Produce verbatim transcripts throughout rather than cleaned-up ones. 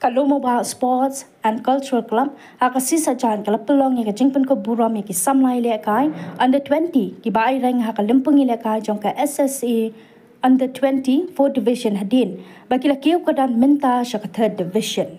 Ka Lumobah Sports and Cultural Club ha ka sngi Saitjaiñ ka la pynlong ïa ka jingpynkup burom ïa ki samla ïalehkai under twenty kiba ïeng ha ka lympung ïalehkai jong ka S S A under twenty fourth division hadien ba ki la kiew kyrdan mynta sha ka third division.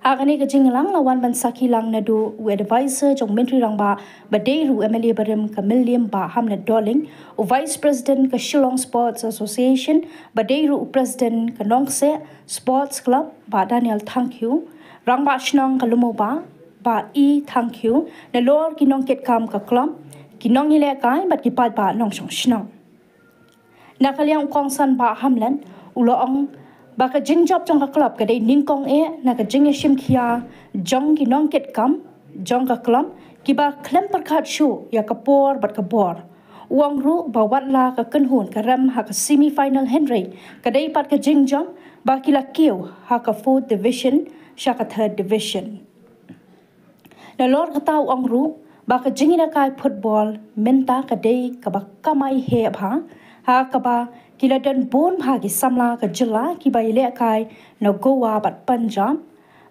Ha kane ka jingïalang la wan ban sakhi lang naduh u advisor jong u Myntri Rangbah ba dei ruh u M L A barim ka Mylliem Bah Hamlet Dohling, u vice president ka Shillong Sports Association ba dei ruh u president ka Nongkseh Sports Club Bah Daniel Thangkhiew, Rangbah Shnong ka Lumobah Bah E Thangkhiew, nalor ki nongkitkam ka club, ki nongïalehkai bad ki paidbah nongshong shnong. Na ka liang u kongsan Bah Hamlet u la ong ba ka jingjop jong ka club ka dei nyngkong eh na ka jingïashim khia jong ki nongkitkam jong ka club kiba khlem pyrkhat shuh ïa ka por bad ka bor. U ong ruh ba watla ka kynhun ka rem ha ka semi final hynrei ka dei pat ka jingjop ba ki la kiew ha ka fourth division sha ka third division. Nalor kata u ong ruh ba ka jingïalehkai football mynta ka dei kaba kamai heh bha ha kaba ki la don bun bha ki samla ka jylla kiba ïalehkai na Goa bad Punjab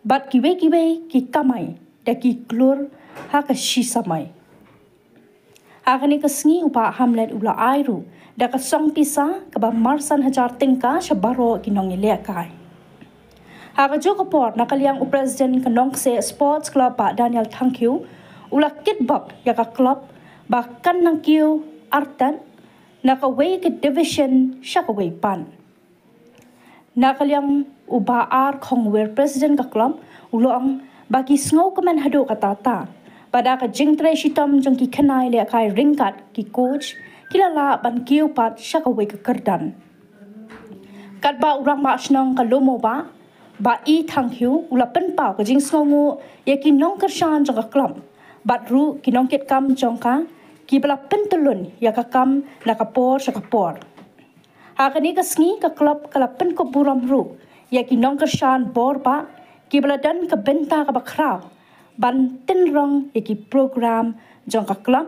bad kiwei kiwei ki kamai da ki klur ha ka shi samai. Ha kane ka sngi u Bah Hamlet u la ai ruh da ka song pisa kaba marsan hajar tyngka sha baroh ki nongïalehkai. Ha kajuh ka por na ka liang u president ka Nongkseh Sports Club Bah Daniel Thangkhiew u la kitbok ïa ka club ba kan nang kiew artat na kawei ka division sha kawei pat. Na ka liang u Bah R Khongwir president ka club u la ong ba ki sngewkmen haduh katta ba da ka jingtrei shitom jong ki khynnah ïalehkai ryngkat ki coach ki la lah ban kiew pat sha kawei ka kyrdan. Katba u Rangbah Shnong ka Lumobah Bah E Thangkhiew u la pynpaw ka jingsngewnguh ïa ki nongkyrshan jong ka club bad ruh ki nongkitkam jong ka kiba la pyntyllun ïa ka kam na ka por sha ka por. Ha kane ka sngi ka club ka la pynkup burom ruh ïa ki nongkyrshan bor bah kiba la don ka bynta kaba khraw ban tynrong ïa ki program jong ka club.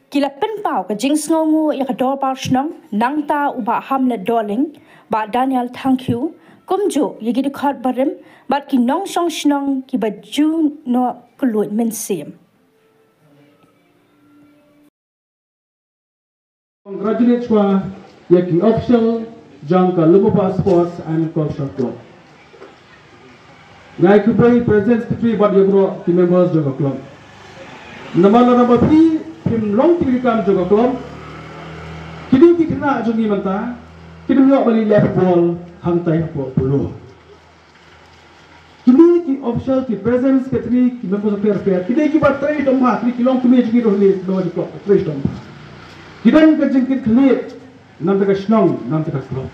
Ki la pynpaw ka jingsngewnguh ïa ka dorbar shnong nangta u Bah Hamlet Dohling, Bah Daniel Thangkhiew, kumjuh ïa ki dkhot barim bad ki nongshong shnong kiba ju noh kylluid mynsiem. Congratulate shuwa ïa ki official jong ka Lumobah Sports and Culture Club. Nga ai khublei President, Secretary bad ïa baroh ki members jong ka club. Namar lada ba phi phim long ki kam jong ka club, kine ki khynnah jong ngi mynta kim ïoh ban leh football hangtai hapoh Polo. Kine ki official, ki president, secretary, ki members of fair fair, kine kiba trei shitom bha, kine ki long kmie jong ngi ruh, kine kiba trei shitom bha. Ki don ka jingkitkhlieh na bynta ka shnong, na bynta ka club.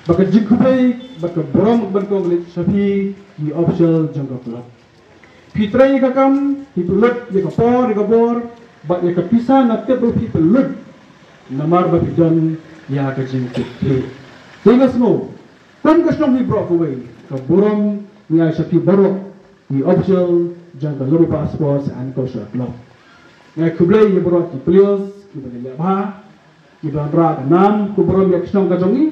Bad ka jingkhublei bad ka burom ban kongkit sha phi ki official jong ka club. Phi trei ïa ka kam, phi pynlut ïa ka por, ïa ka bor bad ïa ka pisa, nga tip ruh phi pynlut namar ba phi don ïa ka jingkitkhlieh. Te nga sngew kum ka shnong hi baroh kawei, ka burom nga ai sha phi baroh ki official jong ka Lumobah Sports and Culture Club. Nga ai khublei ïa baroh ki players kiba la leh bha, kiba la wanrah ka nam ka burom ïa ka shnong ka jong ngi.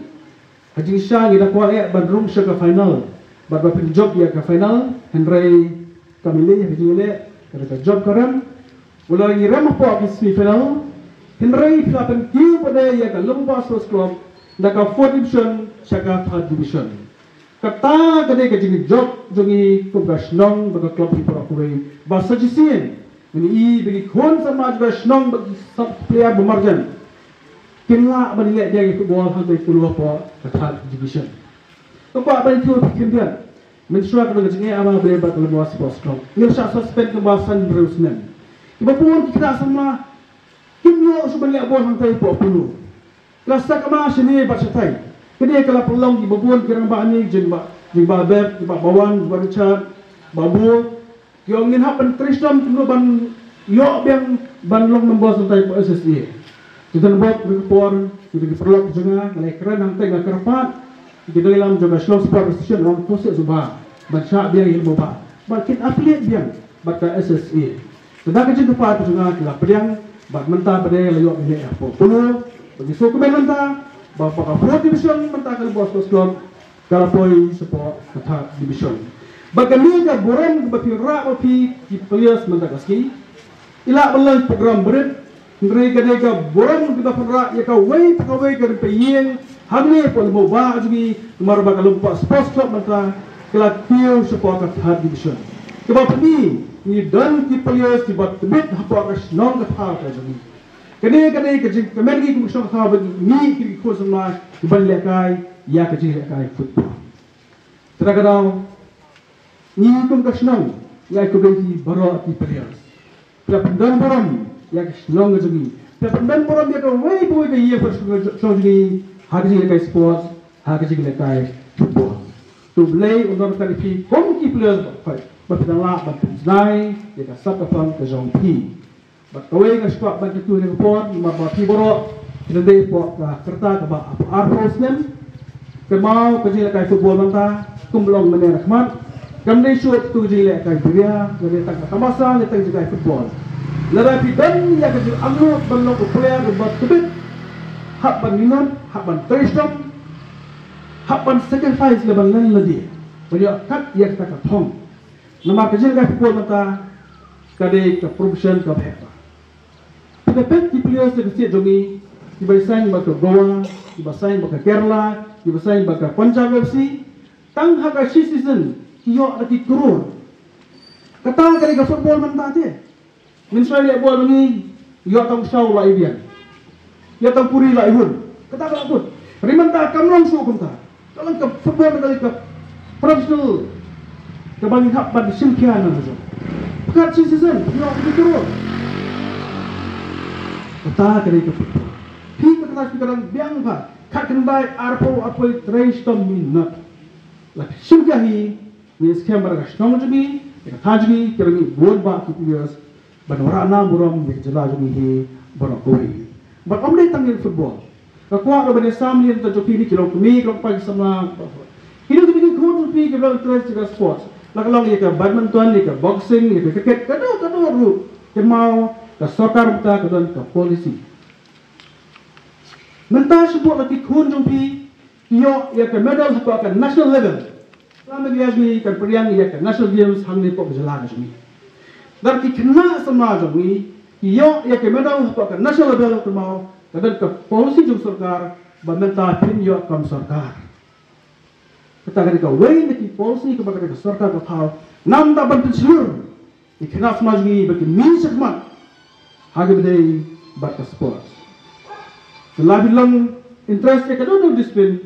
Ka jingshisha ngi da kwah eh ban rung sha ka final bad ba phin jop ïa ka final, hynrei kam leh, ka jingleh ka da ka jop ka rem. Wat la ngi rem hapoh ki semi final, hynrei phi la pynkiew pat ïa ka Lumobah Sports Club na ka fourth division sha ka third division. Kata ka dei ka jingjop jong ngi kum ka shnong bad ka club hi baroh kawei. Ba sa shisien ngi i ba ki khun samla jong ka shnong bad ki sub player ba marjan kin lah ban leh ïa ki football hangtai Polo hapoh ka third division. Ka kwah ban ïathuh phi khyndiat, mynshuwa ka long ka jingeh ama ba dei bad ka Lumobah Sports Club, ngi la shah suspend kumba san hynriew snem. Kiba bun ki khynnah samla kim ïoh shuh ban leh ball hangtai hapoh Polo. Ka la sakma shane bad shatai. Kane ka la pynlong kiba bun ki rangbah ne, jingbah, jingbah Beb, jingbah Bawan, jingbah Richard, Bah Bor, ki ong ngin hap ban trei shitom kumno ban ïoh biang ban long member hangtai hapoh S S A. Te don bok ki por, ki paralok jong nga, nga la kren hangtai, nga kyrpad ïa ki nongïalam jong ka Shillong Sport Association, ong to seh shuh ban shah biang ïa ki member ban kin affiliate biang bad ka S S A. Te da ka jingkyrpad ka jong nga ki la pdiang bad mynta pat de la ïoh biang ïa ka Polo. Bad ngi sngewkmen mynta ba, ba ka fourth division mynta ka Lumobah Sports Club ka la poi shapoh ka third division. Bad kane ka burom kaba phi rah ma phi ki players mynta ka sngi. I lah ban long program barit, hynrei ka dei ka burom kaba phi rah ïa kawei pa kawei ka rympei ïing hangne hapoh Lynmawbah jong ngi, namar ba ka Lynmawbah Sports Club mynta ka la kiew shapoh ka third division. Kaba pyni ngi don ki players kiba tbit hapoh ka shnong ka thaw ka jong ngi. Kane ka dei ka jingkmen ngi kum ka shnong ka thaw ba ngi ki khun samla kiban lehkai ïa ka jinglehkai football. Te da ka daw ngi kum ka shnong ngi ai khublei ïa phi baroh ki players. Phi la pyndon burom ïa ka shnong ka jong ngi. Phi la pyndon burom ïa kawei pa kawei ka ïing ka shnong jong ngi ha ka jinglehkai sports, ha ka jinglehkai football. To U Blei un donkam ïa phi kum ki players ba phi, ba phi dang lah ban pynjngai ïa ka sap ka pang ka jong phi. Bad kawei nga sngewkwah ban kyntu ha kane ka por namar ba phi baroh phi dang dei hapoh ka rta kaba arphew snem. Kynmaw ka jinglehkai football mynta kum long mynne na khmat kam dei shuh katu ka jinglehkai biria, ka dei tang ka tamasa ne tang jinglehkai football. Lada phi don ïa ka jingangnud ban long u player uba tbit, hap ban minot, hap ban trei shitom, hap ban sacrifice lem bad lade ban ïoh kat ïa kata ka thong. Namar ka jinglehkai football mynta ka dei ka profession kaba heh bha. Phi da peit ki players na ka state jong ngi, kiba sign bad ka Goa, kiba sign bad ka Kerala, kiba sign bad ka Punjab F C, tang ha ka shi season ki ïoh da ki klur. Kata ka dei ka football mynta te. Ngin sa leh bol ngi ïoh tang saw la i biang. Ïoh tang puri la i hun. Kata ka la kut. Hynrei mynta kam long shuh kumta. Ka long ka football ka long ka professional. Kaba ngi hap ban shim khia na jong. Pynkat shi season ïoh ki klur. Kata ka dei ka football. Phi kata phi ka dang biang pha. Khatkhyndai arphew arphew trei shitom minot. La shim khia hi. Ngi skhem ba ka shnong jong ngi, ka thaw jong ngi, ki la mih bun bah ki players ban wanrah nam burom ïa ka jylla jong ngi hi baroh kawei. Bad ym dei tang ïa football. Nga kwah ruh ban ïasam ïa ki jong phi, ki long kmie, ki long kpa, ki samla. Kine ki dei ki khun jong phi kiba long interest ïa ka sports. La ka long ïa ka badminton, ïa ka boxing, ïa ka cricket, kano kano ruh. Kynmaw ka sorkar mynta ka don ka policy. Mynta shu buh la ki khun jong phi ïoh ïa ka medal hapoh ka national level. La medal ïa ka pyrshang ïa ka national games hangne hapoh ka jylla ka jong ngi. Lada ki khynnah samla jong ngi ki ïoh ïa ka medal hapoh ka national level, kynmaw ka don ka policy jong sorkar ba mynta phin ïoh kam sorkar. Kata ka dei kawei na ki policy kaba ka dei ka sorkar ka thaw. Namar ban pynshlur ïa ki khynnah samla jong ngi ba kin mih shakhmat ha kaba ïadei bad ka sports. Te lada phi long interest ïa kano kano discipline,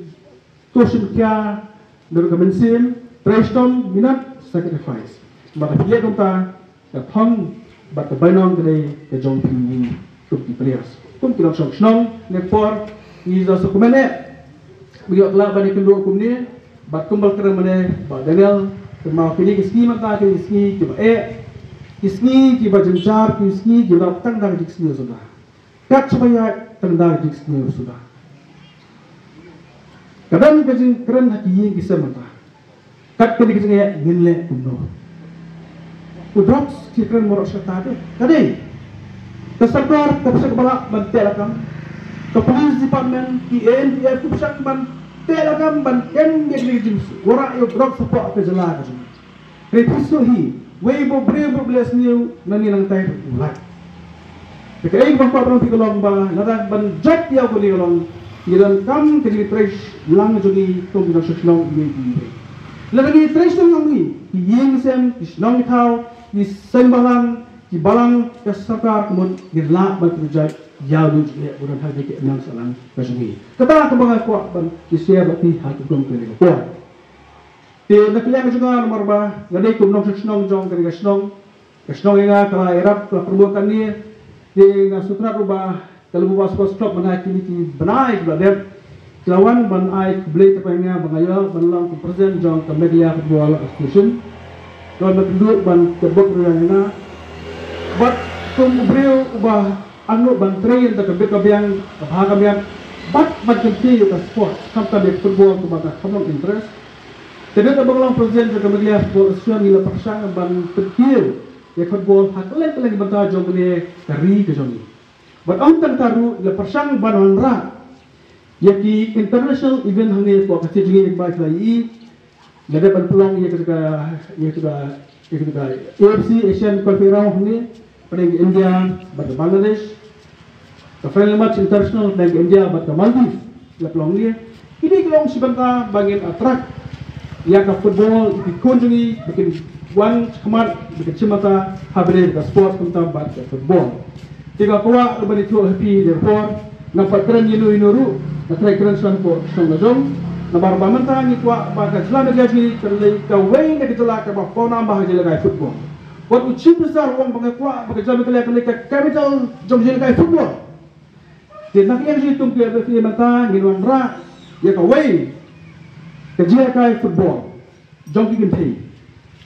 to shim khia da ka mynsiem, trei shitom, minot, sacrifice. Bad lada phi leh kumta, ka thong bad ka bainong ka dei ka jong phi kum ki players. Kum ki nongshong shnong ne por ngi za sa kumne. Ba ïoh khlad ban ïakynduh kumne bad kumba la kren mynne Bah Daniel, kynmaw kine ki sngi mynta kine ki sngi kiba eh, ki sngi kiba jynjar, ki sngi kiba dap tang dang ki sngi suda. Kat shaba ïaid tang dang ki sngi suda. Ka don ka jingkren ha ki ïing ki sem mynta. Kat kane ka jingeh ngin leh kumno? U drugs ki kren baroh shi katta te. Ka dei ka sorkar ka pyrshang ba lah ban teh lakam. Ka police department, ki A N P F ki pyrshang ban teh lakam ban kem ïa kane ka jingwanrah ïa u drugs hapoh ka jylla ka jong ngi. Hynrei phi sngewthuh hi, wei ba u briew ba u leh sniew nangne nangtai u lait. Te kaei kaba kwah ban ong ïa phi ka long ba lada ban jop ïa kane ka long, ngi donkam ka jingtrei lang jong ngi kum ki nongshong shnong ïa ki. Lada ngi trei shnong lang ngi, ki ïing sem, ki shnong ki thaw, ki seng bhalang, ki balang ka sorkar ka mut ngi lah ban pynjah ïa u jingeh ba don ha kane ka imlang sahlang ka jong ngi. Kata kaba nga kwah ban ïa share bad phi ha kane ka por. Te na ka liang ka jong nga namar ba nga dei kum nongshong shnong jong kane ka shnong. Ka shnong ïa nga ka la ïarap, ka la promote kane. Te nga sngewthuh ruh ba ka Lynmawbah Sports Club mynta kine ki bnai kiba la dep ki la wan ban ai khublei kyrpang ïa nga ba nga ïoh ban long kum president jong ka Meghalaya Football Association. Ka la ïakynduh ban tebok ruh ïa nga. Bad kum u briew uba angnud ban trei ïa ka bit ka biang, ka bha ka miat, bad ban kyntiew ïa ka sports, khamtam ïa ka football kumba nga kham long interest. Te dei ba nga long president jong ka Meghalaya Football Association ngi la pyrshang ban pynkiew ïa ka football ha kylleng kylleng ki bynta jong kane ka ri ka jong ngi. Bad ym tang kata ruh ngi la pyrshang ban wanrah Ïa ki international event hangne, hapoh ka state jong ngi, ba shlei i la dep ban pynlong ïa ka, ïa ka, ïa ka A F C Asian Qualifying Round hangne, hapdeng India bad Bangladesh. Ka friendly match international hapdeng India bad ka Maldives la pynlong hangne. Kine ki long shi bynta ba ngin attract ïa ka football, ïa ki khun jong ngi ba kin wan shakhmat, ba kin shim bynta ha ba dei ka sports khamtam bad ka football. Te nga kwah ban ïathuh ha phi, therefore ngam pat kren ïano ïano ruh, nga trai kren shuwa hapoh shnong la jong. Namar ba mynta ngi kwah ba ka jylla Meghalaya jong ngi kan leit kawei na ki jylla kaba pawnam bha ha ka jingïalehkai football. Wat u Chief Minister u ong ba nga kwah ba ka jylla Meghalaya kan leit ka capital jong ka jingïalehkai football. Te na ka liang jong ngi kum ki F A, mynta ngin wanrah ïa kawei ka jingïalehkai football jong ki kynthei.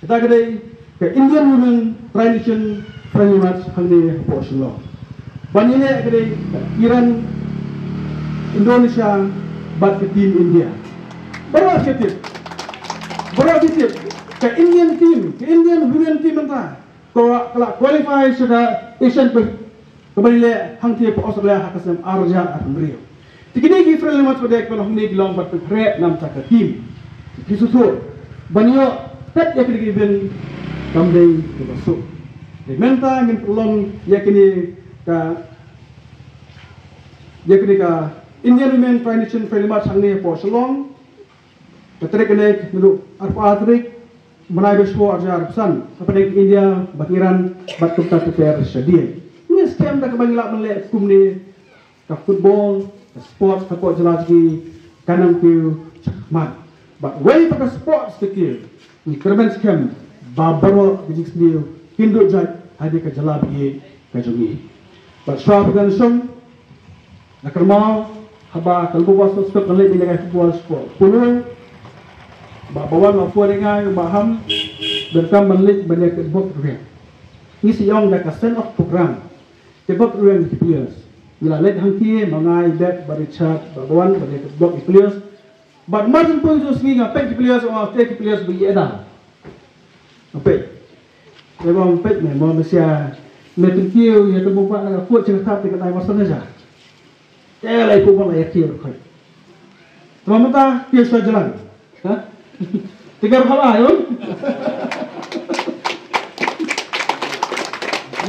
Kata ka dei ka Indian Women Tri-Nation Friendly Match hangne hapoh Shillong. Ban ïaleh ka dei ka Iran, Indonesia bad ka team India. Baroh phi tip, baroh phi tip, ka Indian team, ka Indian women team mynta ka la qualify sha ka Asian Cup kaba ïaleh hangtei hapoh Australia ha ka snem ar hajar arphew hynriew. Te kine ki friendly match ba dei kaba long hangne ki long ban pynkhreh namar ka team. Ki sngewthuh ban ïoh peit ïa kine ki event kam dei kaba suk. Te mynta ngin pynlong ïa kine ka, ïa kine ka Indian Women Tri-Nation Friendly Match hangne hapoh Shillong. Ka tarik kane naduh arphew ar tarik bnai ba shwa ar hajar arphew san, hapdeng India bad Iran bad kumta ter ter shadien. Ngi skhem da kaba ngi lah ban leh kumne, ka football, ka sports hapoh jylla jong ngi kan nang kiew shakhmat. Bad wei pat ka sports ka kiew, ngi kyrmen skhem ba baroh ka jingsniew kin duh jait ha kane ka jylla ba ïeit ka jong ngi. Bad shuwa ba ngan shong, nga kynmaw haba ka Lumbwa Sports Club kan leit ban ïalehkai football sha Polo, ba ba wan ma phone ïa nga, Bah Ham, donkam ban leit ban ïa ka bok rwiang. Ngi sa ïoh da ka send off program. Te bok rwiang ki players. Ngi la leit hangtei, ma nga, i Bek bad Richard, ba ba wan ban ïa ka bok ki players. Bad marjan poi jong sngi nga peit ki players, nga peit ki players ba ïa da. Nga peit. Te ba nga peit ne, mo, me sia, me pynkiew ïa ka Lumbwa na ka coach ka thap te ka dei mar shen hajar. Te la i pynban la ïa kiew khoi. Te ba mynta kiew sha jalan. Ha? Te ka haba ïa.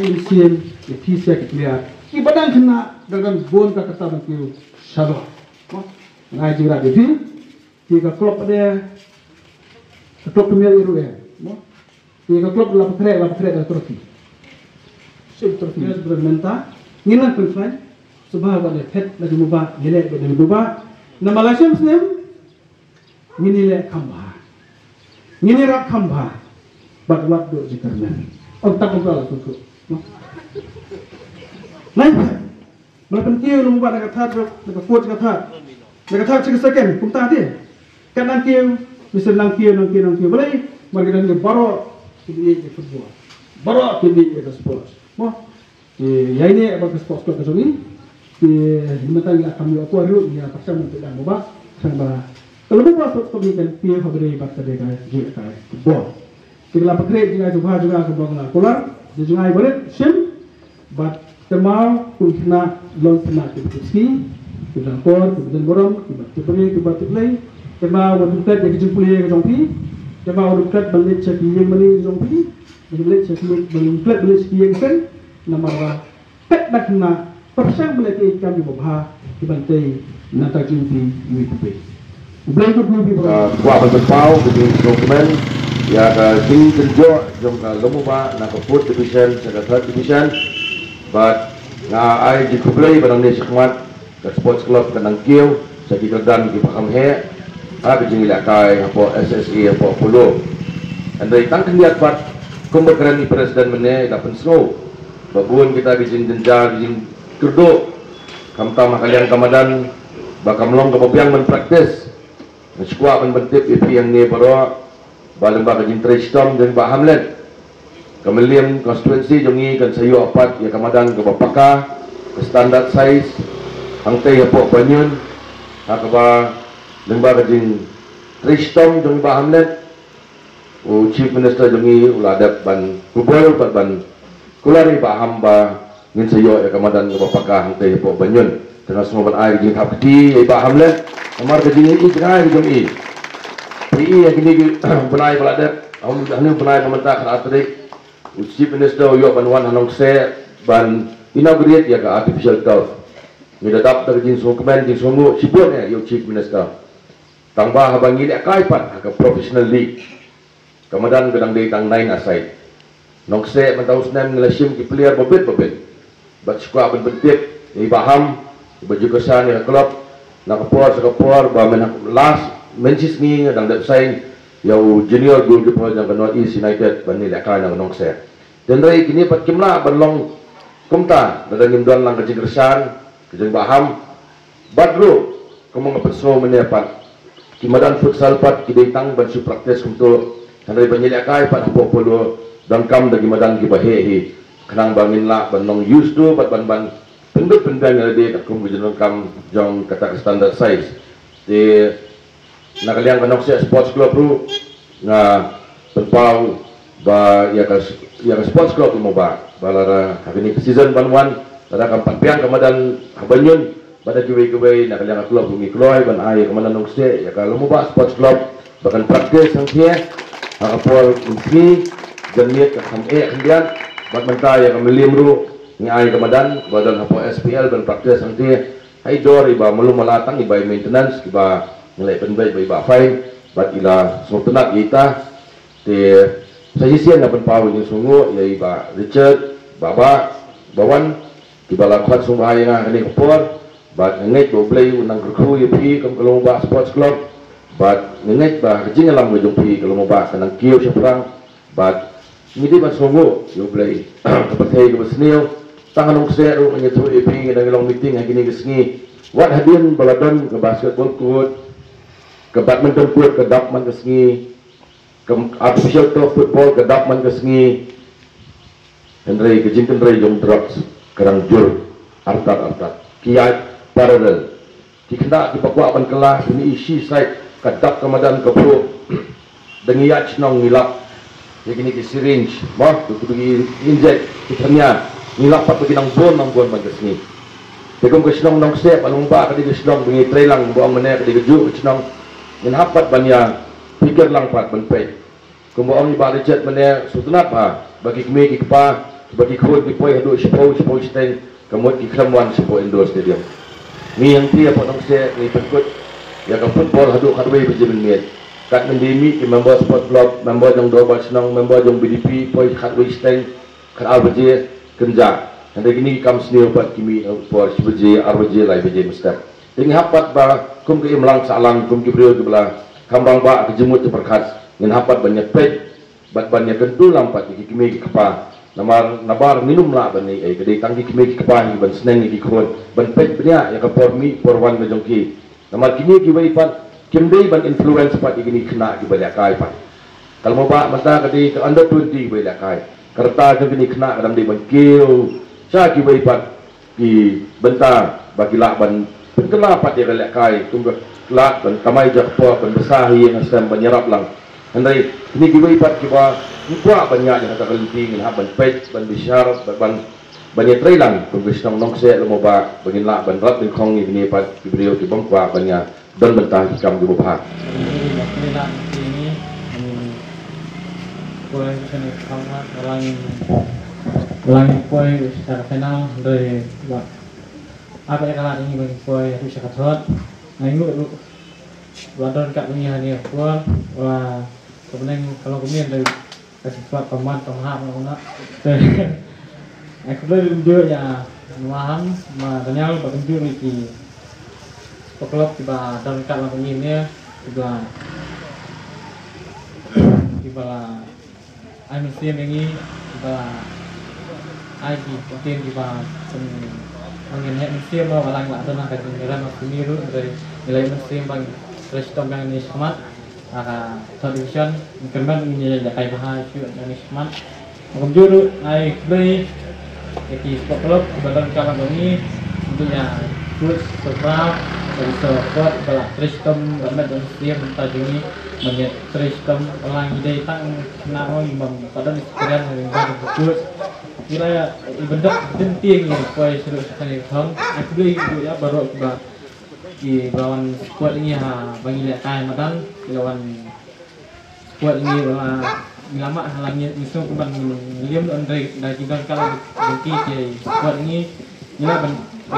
Ai sien, ïa phi sia ki player. Ki ba dang khynnah, dang dang bun ka kata ban kiew sha jalan. Mo? Ngai jingrat ïa phi. Ki ka club de, ka club Premier League ruh, eh. Mo? Ki ka club la pynkhreh, la pynkhreh da trophy. Shu trophy. Yes, bro, mynta. Ngin nang pynshai. Sngewbha ba leh phet la jong u bah, ngi leh ba dang u bah. Namar la shem snem. Ngin ïaleh kham bha. Ngin ïarap kham bha. Bad wat duh jingkyrmen. Ong tang ong la suk suk. Mo? Nai. Ba la pynkiew lem bad na ka third, na ka fourth, na ka third. Na ka third sha ka second, kumta te. Kat nang kiew, mesti nang kiew, nang kiew, nang kiew. Balei, mar ki dang baroh ki ïeit ïa football. Baroh ki ïeit ïa ka sports. Mo, ki ïa ine ba ka sports club ka jong ngi. Ki mynta ngi la kam ïoh ko ruh ngi ïa pyrshang mynta dang ba. Tang ba ka lem ba sports club ngi kan kiew ha ba dei ba ka dei ka jingïalehkai football. Ki la pynkhreh jingïalehkai jong nga, jong nga ka bok la kular, jong nga i barit shim. Bad te maw, kum khynnah, long khynnah kiba tip sngi, kiba don kor, kiba don burom, kiba tip briew, kiba tip Blei. Te maw, wat dum klet ïa ka jingpule ka jong phi. Te maw, wat dum klet ban leit sha ki ïing mane ka jong phi. Ban leit sha ki, wat dum klet ban leit sha ki ïing seng. Namar ba phet da khynnah, pyrshang ban leh ki kam kiba bha, kiban tei na ka jingpule iwei pa iwei. U Blei un kyrkhu ïa phi baroh. Ah, kwah ban pynpaw ka jingsngewkmen ïa ka jingkynjoh jong ka Lum U Bah na ka fourth division sha ka third division. Bad nga ai jingkhublei ba nangne shakhmat ka sports club ka nang kiew sha ki kyrdan kiba kham heh ha ka jingïalehkai hapoh S S A hapoh Polo. Hynrei tang khyndiat pat kumba kren i president mynne, i la pynsngew ba bun kita ki jingjynjar, ki jingkyrduh, khamtam ha ka liang ka madan, ba kam long kaba biang ban practice. Nga sngewkwah ban pyntip ïa phi hangne baroh ba lyngba ka jingtrei shitom jong i Bah Hamlet, ka Mylliem constituency jong ngi kan sa ïoh pat ïa ka madan kaba paka, ka standard size, hangtei hapoh Banyun, ha kaba lyngba ka jingtrei shitom jong i Bah Hamlet, u Chief Minister jong ngi u la dep ban kubur bad ban kular ïa i Bah Ham ba ngin sa ïoh ïa ka madan kaba paka hangtei hapoh Banyun. Nga sngew ban ai ka jingthap kti ïa i Bah Hamlet namar ka jingïeit jngai ka jong i. Phi i ïa kine ki bnai ba la dep, hynriew bnai ba mynta, khatar tarik, u Chief Minister u ïoh ban wan ha Nongkseh ban inaugurate ïa ka artificial turf. Ngi da dap da ka jingsngewkmen jingsngewnguh shibun ïa u Chief Minister. Tang ba haba ngi lehkai pat ha ka professional league, ka madan ka dang dei tang nine a side. Nongkseh mynta u snem ngi la shim ki player babit babit. Bad shu kwah ban pyntip ïa i Bah Ham, i ba ju kyrshan ïa ka club na ka por sha ka por, ba myn last, mynshisngi nga dang dep sign ïa u junior goalkeeper jong ka North East United ban ïalehkai na ka Nongkseh. Hynrei kine pat kim lah ban long kumta lada ngim don lang ka jingkyrshan ka jong i Bah Ham. Bad ruh, kumba nga pynsngew mynne pat, ki madan futsal pat ki dei tang ban shu practice kumto, hynrei ban ïalehkai pat hapoh Polo donkam da ki madan kiba heh hi, khnang ba ngin lah ban long used to bad ban, ban pynbeit pynbiang ïa lade katkum ka jingdonkam jong kata ka standard size. Te na ka liang ka Nongkseh Sports Club ruh, nga pynpaw ba ïa ka, ïa ka Sports Club Lawmawbah, ba lada ha kane ka season ban wan, lada kam pat biang ka madan ha Banyun bad ha kiwei kiwei, na ka liang ka club ruh ngi kloi ban ai ïa ka madan Nongkseh ïa ka Lawmawbah Sports Club ba kan practice hangtei ha ka por mynsngi, janmiet ka kham eh khyndiat. Bad mynta ïa ka Mylliem ruh ngi ai ka madan ba don hapoh S P L ban practice hangtei. Hai dor iba malu mala tang iba i maintenance kiba ngi la pynbeit ba iba fine bad i la sngewtynnat ïa ita. Te sa shisien nga pynpaw ïa ka jingsngewnguh ïa i Bah Richard, Bah Bah, Bah Wan, kiba la khot sngewbha ïa nga ha kane ka por. Bad nga ngeit ba U Blei un nang kyrkhu ïa phi kum ka Lawmawbah Sports Club. Bad nga ngeit ba ka jingïalam ka jong phi ka Lawmawbah ka nang kiew shaphrang. Bad ngi dei ban sngewnguh ïa U Blei ka pyrthei kaba sniew. Tang ha Nongkseh ruh ngi ïathuh ïa phi, ngi dang long meeting ha kine ki sngi. Wat hadien ba la don ka basketball court, ka badminton court ka dap man ka sngi, ka artificial turf football ka dap man ka sngi. Hynrei ka jingkynrei jong drugs ka dang jur artat artat. Ki ïaid parallel. Ki khynnah kiba kwah ban kylla, kine i shi side, ka dap ka madan ka phuh. Da ngi ïaid shnong ngi lap ïa kine ki syringe, mo, ki, ki, ki inject, ki thania. Ngi lap pat ba ki nang bun nang bun man ka sngi. Te kum ka shnong Nongkseh, ba long ba ka dei ka shnong ba ngi trei lang, ba ong mynne ka dei kajuh ka shnong. Ngin hap pat ban ïa pyrkhat lang pat ban peit. Kumba ong i Bah Richard mynne, sngewtynnat bha ba ki kmie ki kpa, ba ki khun ki poi haduh shiphew, shiphew shiteng, ka mut ki khlem wan shapoh indoor stadium. Ngi hangtei hapoh Nongkseh ngi pynkut ïa ka football haduh khatwei baje mynmiet. Katba ngi mih ki member sport club, member jong dorbar shnong, member jong B D P, poi khatwei shiteng, khatar baje kynjah. Hynrei kine ki kam sniew pat ki mih ha por shi baje, ar baje, lai baje mynstep. Te ngi hap pat ba kum ka imlang sahlang, kum ki briew kiba la kham rangbah ha ka jingmut jingpyrkhat, ngin hap pat ban ïa peit bad ban ïa kyntu lang pat ïa ki kmie ki kpa. Namar nabar ngin ym lah ban ïa, eh, ka dei tang ki kmie ki kpa hi ban sneng ïa ki khun, ban peit bniah ïa ka por mih por wan ka jong ki. Namar kine kiwei pat kim dei ban influence pat ïa kine ki khynnah kiba lehkai pat. Ka Lawmawbah mynta ka dei ka under twenty kiba lehkai. Ka rta jong kine ki khynnah ka dang dei ban kiew sha kiwei pat ki bynta ba ki lah ban pynkylla pat ïa ka lehkai, kum ka lad ban kamai jakpoh, ban bsa hi ïa nga stem ban ïarap lang. Hynrei kine kiwei pat kiba ym kwah ban ïaid ïa kata ka lynti, ngin hap ban peit, ban bishar, ban, ban, ban ïatrei lang kum ka shnong Nongkseh Lawmawbah ba ngin lah ban rat nyngkong ïa kine pat ki briew kiba ym kwah ban ïa don bynta ki kam kiba bha. Poi sha ka final, hynrei ba ap ïa ka lad ïa ngi ba ngin poi haduh sha ka third. Nga ïoh ruh ba don kat ba ngi ha kane ka por, ba ka bneng ka long kumne, hynrei ka shisha ka mat ka mah na. Ai khublei ruh kumjuh ïa Nongwaham, Ma Daniel, bad kumjuh ïa ki sport club kiba don kat ba ngi ne, kiba, kiba la ai mynsiem ïa ngi, kiba ai ki ktien kiba pyn, ba ngin heh mynsiem ba lang la don ha ka jingïalam ha kine ruh, hynrei ngi la ai mynsiem ba ngin trei shitom ba ngin ïa shmat ha ka third division, ngin kyrmen ngin ïa lehkai bha shuh ba ngin ïa shmat. Kumjuh ruh nga ai khublei ïa ki sport club kiba don kat ba ngi, kumjuh ïa coach Sopra, ïa ki support ba la trei shitom ba met ba mynsiem mynta jong ngi, ba ngin ïa trei shitom ba lang, ngi dei tang khynnah mo, ngi bym pat don experience, ngi bym don coach. Ngi la ïa i bendap dynti ngi poi sha ruh sha kane ka thong. Ai khublei ïa baroh kiba, kiba wan support ngi ha ba ngi lehkai madan, kiba wan support ngi ba ngi la mad ha la ngi, ngi sngewbha ban ngi liam don dei da ki don ka la dynti ki support ngi. Ngi la ban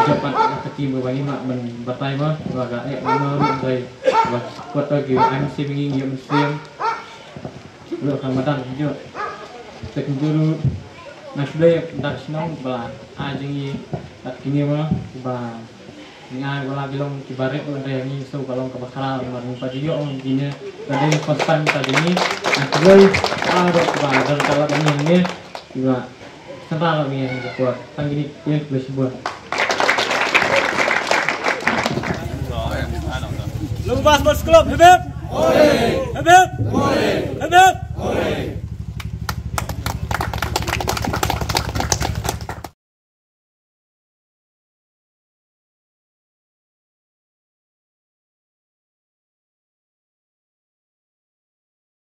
jop pat ka team ba ngi mad ban batai ba ba ka eh ba ngi ruh dei ba support ki M C ba ngi ngi M C. Ruh ka madan jop. Te kumjuh ruh na khublei da shnong ba ai jong ngi kat kine ma ba ngi ai ba la ki long kiba rit ruh dei ngi so ka long kaba khraw mar ngi pat ïoh ngi ne ka dei constant ka dei ngi na khublei a ruh ba dang ka la ngi ne kiba santa la ngi ngi ka por tang kine ïa khublei shibun. Lungba Sports Club, hip hip! Hip hip! Hip hip!